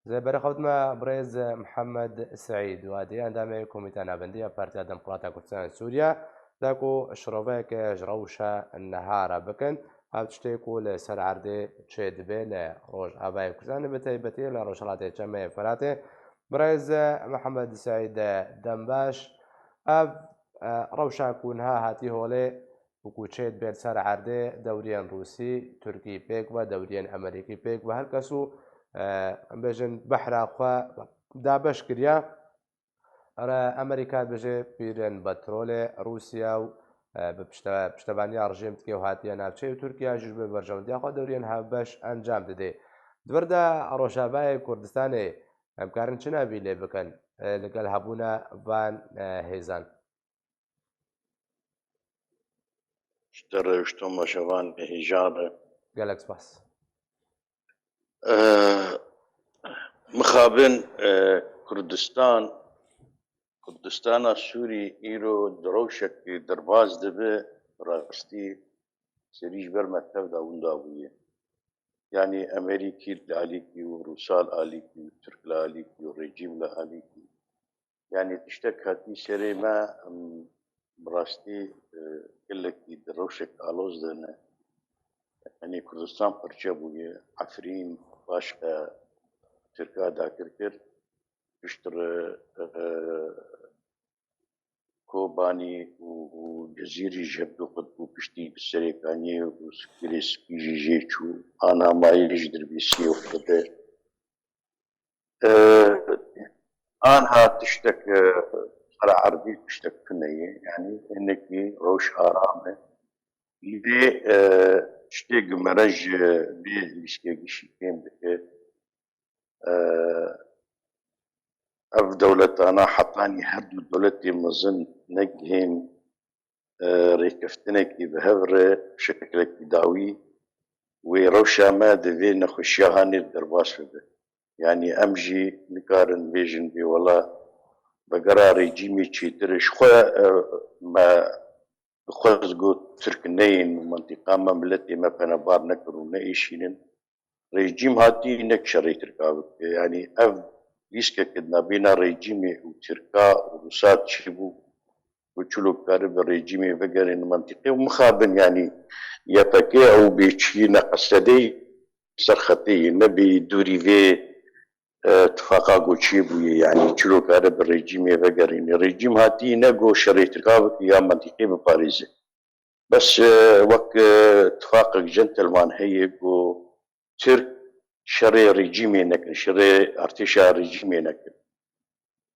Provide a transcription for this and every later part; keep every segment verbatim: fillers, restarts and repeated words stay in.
Zê berê xewt me birêz Mihemed Seîd, wa dê endamê Komîteya Navendî ya Partiya Demokrata Kurdistan Sûriye, da ku şiroveyeke ji rewşa niha re bikin, ev tiştê ku li ser erdê çêdibe li Rojavayê Kurdistanê, bi taybetî li Rojhilatê Çemê Feratê. Birêz Mihemed Seîd, dem baş. Ev, e, rewşa ku niha hatî holê, û ku çêdibe li ser erdê, dewriyên Rûsî, Tirkî pêk ve, dewriyên Amerîkî pêk ve, her kes û, e, em bêjin behra xwe dabeş kiriye. Ere Amerîka dibêje pîrên petrolê Rûsya û, e, bi pişte-, piştevaniya rejîm dike û hatiye navçeyê û Tirkiye jî ji bo berjewendiya xwe dewriyên hevbeş encam dide. Di vir de Rojavayê Kurdistanê em karin çi navî lê bikin, e, li gel hebûna van, e, hêzan? Ji te re û ji toma şevanê hêja re. Gelek spas. Eh, mixabin, eh, Kurdistan, Kurdistana Sûrî îro di rewşekî derbas dibe, rastî serî ji ber me tev da winda bûye. Yanî Amerîkî li alîkî û Rûsa li alîkî û Tirk li alîkî û rejîm li alîkî. Yanî tiştek hatî serê me, em, bi rastî, e, gelekî di rewşek aloz de ne. Yanî Kurdistan parçe bûye, Efrîn, başka Tirka dagir kir. Piştre, e, Kobanî û, û Cizîrî ji hevdu qutbû piştî bi Serêkaniyê û Girê Spî jî jê çû. Ana mayî ji Dirbêsiyê û Xwedê. E, anha tiştek, e, ser erdî tiştek tune ye. Yanî hinekî rewş aram e. Lê, e, tiştê ku mere ji vê lîstikê gişî kêm dike, e, ev dewletana hetanî her du dewletê mezin negihên, e, rêkeftinekî bi hev re şeklekî dawî wê rewşa me di vê nexweşiya hanê derbas bibe. Yanî em jî nikarin bêjin bê wela vegera rejîmê çêtir e. Ji xwe, e, me dixwest got Tirk neyên û mentiqa me, miletê me penebar nekir û neêşînin. Rejîm hatî ne şerê Tirka bike. Yanî ev lîstikeke di navbêna rejîmê û Tirka û Rûsa çêbû ku çilo karibe rejîmê vegerîne mentiqê û mixabin, yanî Y P G ew bêçiyî ne qesedê ser xetê ye, ne bê dûrî vê, e, tifaqa ku çêbûye, yanî çilo karibe rejîmê vegerîne. Rejîm hatî ne ku şerê Tirka bike ya mentiqê biparêze. Bes, e, wek, e, tifaqek gentleman heye ku Tirk şerê rejîmê nekin, şerê artêşa rejîmê nekin.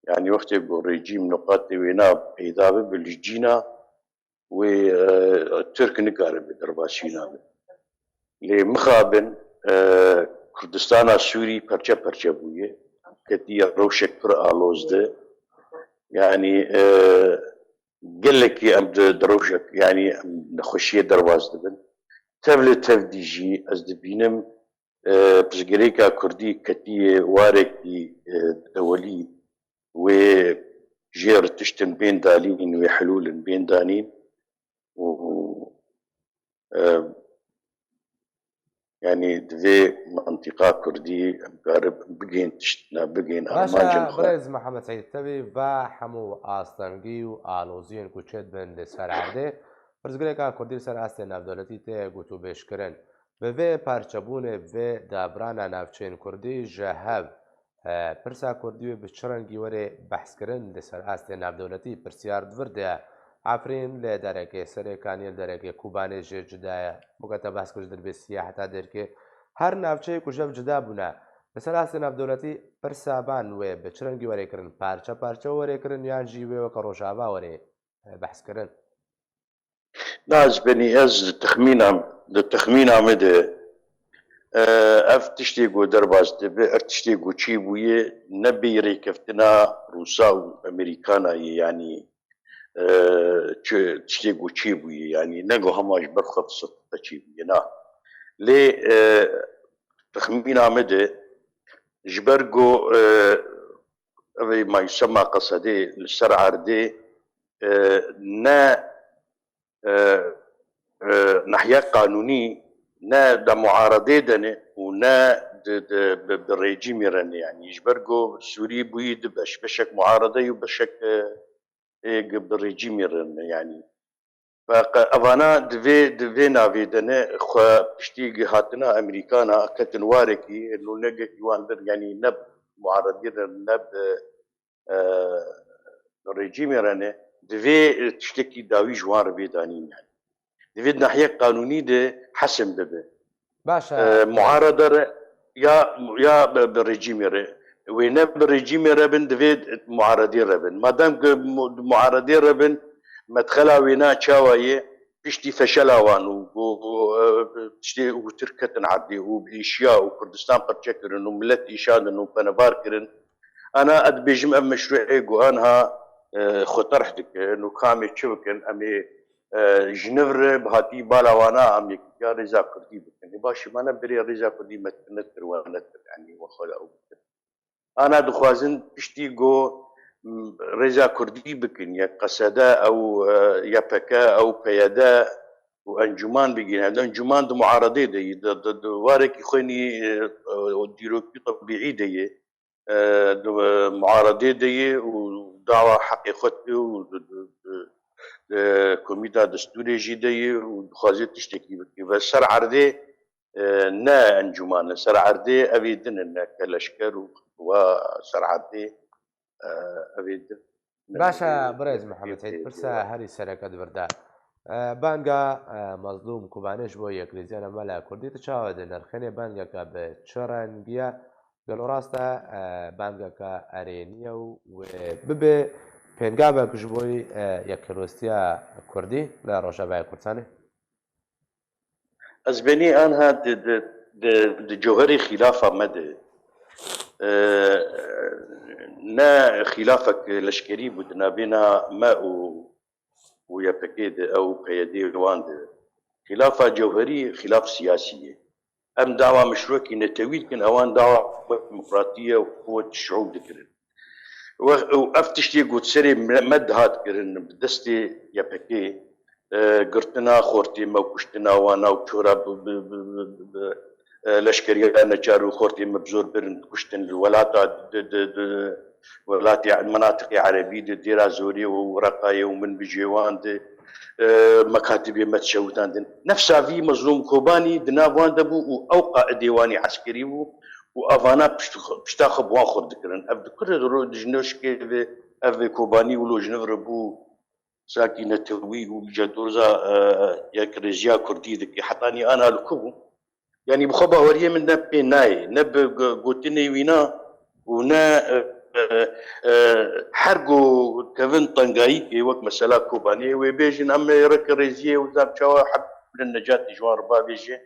Yanî wextê ku rejîm nuqatê wêna peyda bibe li cîna wê, e, Tirk nikaribe derbasîna be. Lê mixabin, e, Kurdistana Sûrî perçe perçe bûye, ketiye rewşek pir aloz de. Yanî, e, gelekî em di, di rewşek, yanî em nexweşiyê derbas dibin. Tev li tev dî jî ez dibînim, e, pirsgirêka kurdî ketiye warekî, e, dewelî, wê jêr tiştin bên dalîn, wê hilûlin bên danîn û, e, Yanî di vê mentiqa kurdî em karibin bigihên tiştina, bigihên Baş e, armancên xwe. Birêz Mihemed Seîd, tevî va hemû astengî û aloziyên ku çêdibin li ser erdê, pirsgirêka kurdî li ser astê navdewletî tê gotûbêjkirin. Bi vê parçebûnê, bi vê dabirana navçeyên kurdî ji hev, e, pirsa kurdî wê bi çi rengî were behskirin li ser astê navdewletî? Pirsiyar di vir de ye. Efrîn li derekê Serêkaniyê, li derekê Kobanê jê cuda ye. Weke te behs kir ji Dirbêsiyê heta Dêrkê. Her navçeyê ku ji hev cuda bûne, li ser astê navdewletî pirsa van wê bi çi rengî were kirin? Parçe parçe were kirin yan jî wê weke Rojava were, e, behs kirin? Na, ez benî, ez di texmîna, di texmîna min de, e, ev tiştê ku derbas dibe, ev tiştê ku çêbûye, ne bê rêkeftina Rûsa û Amerîkana ye, yanî, e, çi, tiştê ku çêbûye, yanî ne ku hema ji ber xwe firsete çêbûye, na. Lê, e, texmîna min de, ji ber ku, e, ev ê mayîsema qesedê li ser erdê, e, ne, e, e, nehiya qanûnî, ne di muaredê de ne û ne di, di, bi, bi rejîmê re ne, yanî ji ber ku Sûrî bûyî du beş, beşek muarede û beşek, e, ê gi-, bi rejîmê re ne, yanî. Ve qe-, evana di vê, di vê navê de ne, xwe piştî gi-, hatina Amerîkana ketin warekî, nûnegekî wan dir, yanî ne bi muaredî re, ne bi, e, rejîmê re ne, divê tiştekî dawî ji wan re bê danîn, yanî. Divê di nahiyek qanûnî de hesim bibe. Baş e. E, muarede re ya, ya bi, bi rejîmê re. Wê ne bi rejîmê re bin, divê muaredê re bin. Madem ku mu-, muaredê re bin, medxela wêna çawa ye? Piştî feşela wan û, û, û, e, tiştê û Tirk ketin erdê û bi êşiya û Kurdistan pirçe kirin û milet êşandin û penevar kirin. Ana ez dibêjim ev meşruê ku anha, e, xwe terh dikin û ka em ê çi bikin, em ê, e, ji niv re bi hatî bala wana em yekîtiya rêza kurdî bikin. Ê baş e, me ne berê rêza kurdî me nekir, we nekir, yanî we xwe ew bikin. Ana dixwazin piştî ku, m, rêza kurdî bikin, yek Q S D ew, e, Y P G ew, P Y D û encûman bigihîne. Encûman di muaredê de yî, di, di, di warekî xwe nî, e, e, dîrokî tebîî de yê. E, di muaredê de yê û dawa heqê xwe dike û di, di, di, di komîta destûrê jî de yê û dixwaze tiştekî bike. Ve ser erdê, e, ne encûman e, ser erdê evê din in, ne ke leşker û wa ser erdê, e, evê din. Baş e, birêz Mihemed Seyîd, pirsa herî sereke di vir de. E, banga, e, Mazlûm Kobanî ji bo yekrêziya nemela Kurdî tu çawa dinirxînî? Bangeke bi çi rengî ye? Gelo rast e, e, bangeke erênî ye û wê bibe pêngavek ji bo, e, yekrêziya Kurdî li Rojavayê Kurdistanê? Ez benî anha di, di, di, di cewherê xîlafa me de, e, ne xîlafek leşkerî bû di navbêna me û, û Y P G de, ew P Y D wan de. Xîlafa cewherî, xîlaf siyasî ye. Em dawa mişrokî netewî dikin, ewan dawa xwe demokratî ye û xwe şiûb dikirin. We, û ev tiştê ku serê me, me dihat kirin bi destê Y P G, e, girtina xortê me û kuştina wana û çora bi, bi, bi, bi, bi, e, leşkeriya neçar û xortê me bi zor birin, kuştin li welata di, di, di, welatê, menatiqê erebî di, Dêra Zorê û Reqayê û min bijê wan di, e, mekatibê me dişewitandin. Nefsa vî Mezlûm Kobanî di nav wan de bû û ew qaidê wanî eskerî bû û evana pişt-, pişta xwe bi wan xurt dikirin. Ev di kurê ro-, di ji nişkê ve ev Kobanî wilo ji nivre bû, sakî netewî û îca dorza, e, yekrêziya Kurdî dike. Hetanî ana li ku bû? Yanî bi xwe baweriyê min ne pê nayê, ne bi go-, gotinê wîna û ne, e, e, e, her ku kevin tengayîkê wek mesela Kobaniyê wê bêjin, em ê reke rêziyê û zam çawa heb li necatî ji wan re bavêje,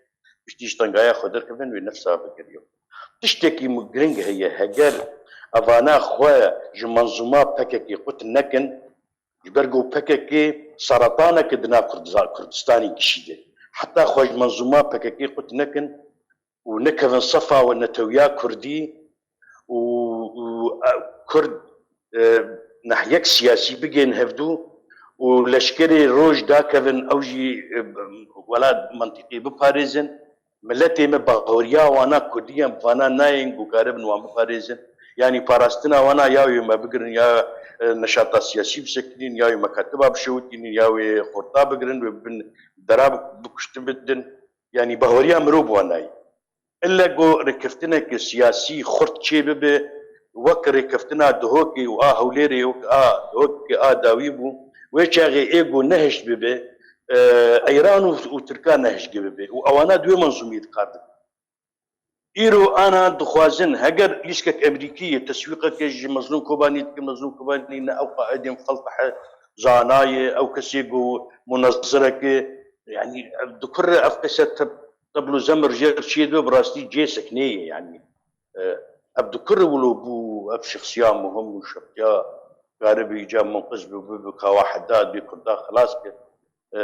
piştî ji tengaya xwe derkevin, wê nefsa bigiriyo. Tiştekî mu-, giring heye, heger evana xwe ji menzûma P K K qut nekin, Ji ber ku P K K seretaneke di nav Kurdiza-, Kurdistanê gişî de. Heta xwe ji menzûma P K K qut nekin û nekevin sefa we netewiya Kurdî û, û, e, Kurd, e, nehiyek siyasî bigên hevdû û leşkerê roj dakevin, ew jî, e, welat mentiqî biparêzin. Miletê me baweriya wana Kurdî ye, vana nayên ku karibin wan biparêzin. Yanî parastina wana ya wê me bigirin, ya, e, neşata siyasî bisekinîn, ya wê mekatiba bişewitînin, ya wê xorta bigirin, wê bin dera bi-, bikuştin bidin. Yanî baweriya mirov bi wan nayê. Îlle ku rêkeftineke siyasî xurt çê bibe, wek rêkeftina Duhokê û a Hewlêrê, wek a Duhokê a dawî bû, wê çaxê ê ku nehişt bibe, e, Eyran û, û Tirkan nehiştgê bibe û ewana di wê menzûmê de kar dikin. Îro ana dixwazin, heger lîstkek Emerîkî yê, teswîqeke ji Mezlûm Kobanî dikin, Mezlûm Kobanî ne ew qaidên feltehe zana ye, ew kesê ku munezireke, yanî ev dikurre, ev qise teb-, teblo zemir jêr çiyê dibe, bi rastî cê seknê ye, yanî, e, ev dikurre wilo bû, ev şexsiya muhim û şexsiya karibe îca munqiz bi, bi, bi kawa heda dê Kurda xilas kir. E,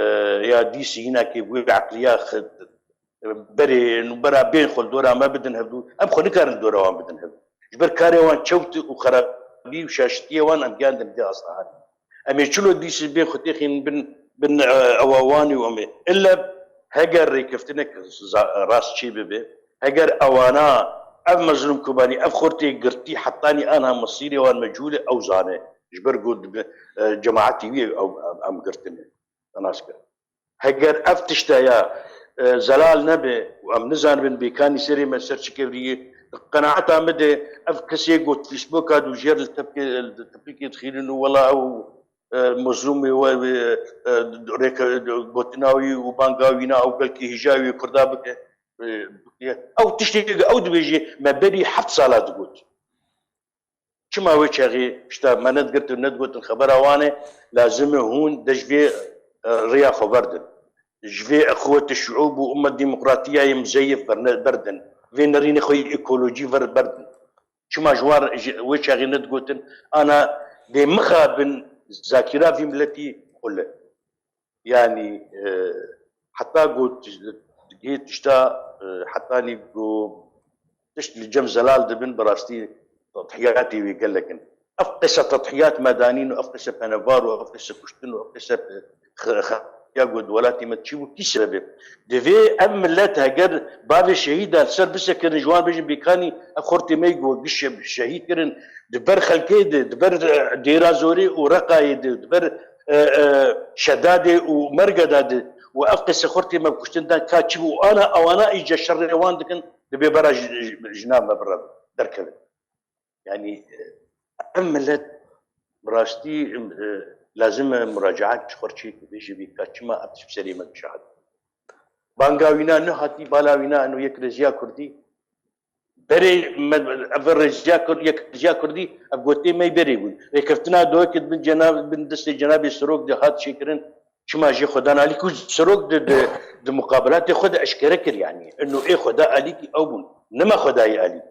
ya dîsî hinekê bi wê eqliya xi-, berê, nûbera bên xwe li dora me bidin hevdû. Em xwe nikarin dora wan bidin hevdû. Ji ber karê wan çewt û xerabî û şaşitiyê wan em giyandin vê astehanê. Em ê çilo dîsî bên xwe têxînin bin, bin, e, ewa wanî û em ê. Îlle heger rêkeftinek za-, rast çê bibe, heger ewana Ev Mezlûm Kobanî, ev xortê girtî hetanî anha mesîrê wan mecûl e, ew zane. Ji ber ku dibe, e, cemaetî wî ew, em, em girtine. Te nas kir. Heger ev tişta ya, e, zelal nebe û em nizanibin bêkanî serê me ser çi kevirî ye, qenaeta min de ev kesê ku Facebooka dûjêr li tepkê, li tepikê dixînin û wela ew, e, Mezlûmê we, e, e, rêke-, gotina wî û banga wî na ew gelkî hîja wî Kurda bike. E, ew tiştê ew dibêjê me berî heft sala digot. Çima wê çaxê pişta me nedigirt û nedigotin xebera wan e, lazim e hûn de ji vê, e, rêya xwe berdin. Ji vê exwetê şiûb û ummet demokratiyayê muzeyif berne-, berdin. Vê nerînê xwe yê ekolojî ver berdin. Çima ji wan ji wê çaxê nedigotin? Ana dê mixabin zakira vî miletî xule. Yanî, e, heta ku tij-, digê tişta, e, hetanî ku tişt li cem zelal dibin, bi rastî tedhiyatê wê gelek in. Ev qise tedhiyat me danîn û ev qise penevar û ev qise kuştin û ev qise, e, xe-, xeya ku di welatê me çî bû, kî sebebê? Divê ev milet heger bavê şehîda li ser bisekirin, ji wan bêjin bêkanî ev xortê me ku giş şehîd kirin, di ber xelkê de, di ber, e, Dêra Zorê û Reqayê de, di ber, e, e, Şedadê û Mergeda de û ev qise xortê me kuştin dan ka çi bû? Ana, ewana îca şerê wan dikin, dibê bera ji, ji, ji nav me bira derkevin. Yanî, e, ev milet bi rastî, e, lazim e muracaat ji xwe çêke bêje bî ka çima ev tişt bi serê me dişa. Banga wîna nehatî, bala wîna eno yek rêziya Kurdî. Berê me, ev rêziya Kur-, yek rêziya Kurdî, ev gotê me berê bûn. Rêkeftina doyekê di bin cena-, bin destê cenabê Serok de hat çêkirin. Çima jê xwedan alî ku Serok di, di, di muqabelatê xwe de eşkere kir, yanî. Eno ê xweda alîkî ew bûn. Nema xwedayê alî.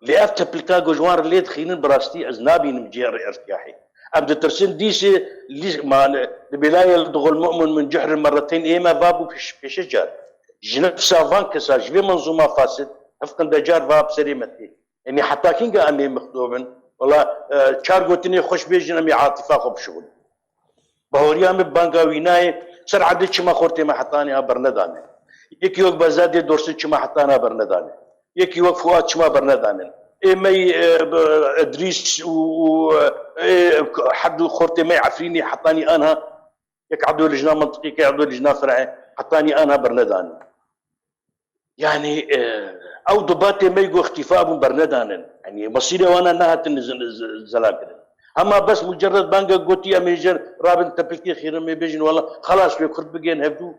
Lê ev tepilka ku ji wan re lê dixînin, bi rastî ez nabînim cihê rê irtiyahê. Em ditirsin dîsê lîs-, man, dibê la yelduxul mu'min min cuhrin merreteyn, ê me va bû pêş-, pêşe car. Ji nefsa van kesa, ji vê menzûma fasid, hevqinde car va bi serê me tê. Yanî heta kînga em ê mixdo bin? Wela, e, çar gotinê xweş bêjin, em ê atifa xwe bişuxulin. Bahoriya min banga wî nayê, ser erdê çima xortê me hetanî ha bernedane. Yekî wek Bezadê Dorsin çima hetan ha bernedane. Yekî wek Fuat çima bernedanin. Ê me yî, e, b-, Edrîs û, û, e, ê, herd û xortê me yî Efrînê hetanî anha yek edo lijna mintiqî, yek edo lijna fer'ê hetanî anha bernedanin. Yanî, e, ew dubatê me yî ku îxtîfa bûn bernedanin. Yanî mesîrê wana nehatin z-, z-, zelal kirin. Hema bes mucerred banga gotî em ê jê rabin tepilkê xîrin ê bêjin wela xelas wê Kurd bigên hevdû.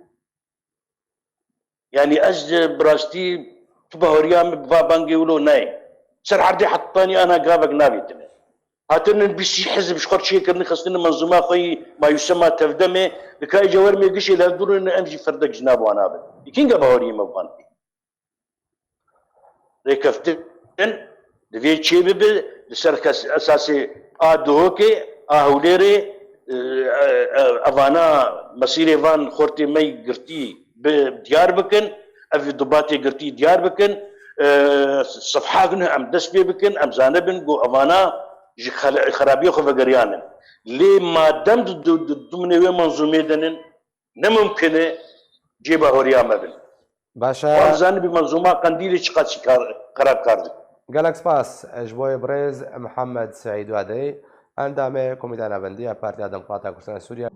Yanî ez, e, bi rastî tu bahoriya min bi va bangê wilo nayê. Ser erdê hetanî ana gavek navêtine. Hatinin bîst hizb ji xwe çêkirin, xistine menzûma xwe yî mayûsema tevdemê, dika îca wer mê gişê li hevdû rûnin, em jî ferdek ji nav wana bin. Yê kînga baweriyê me bi van tê? Rêkeftin divê çê bibe li ser kes-, esasê a Duhokê, a Hewlêrê, e, e, e, evana mesîrê van xortê me yî girtî bi diyar bikin, ev dubatê girtî diyar bikin, e, sefha gune em dest pê bikin, em zanibin ku evana ji xel-, xerabiyê xwe vegeriyanin. Lê madem di, di, di dimnê wê menzûmê de nin, ne mumkin e cê bahoriya me bin. Baş e. Wan zanibî menzûma Qendîlê çiqas jî kar-, xerabkar dikin. Gelek spas ji bo wê birêz Mihemed Seîd Wadeyî, endamê Komîteya Navendî ya Partiya Demokrata Kurdistan Sûriye.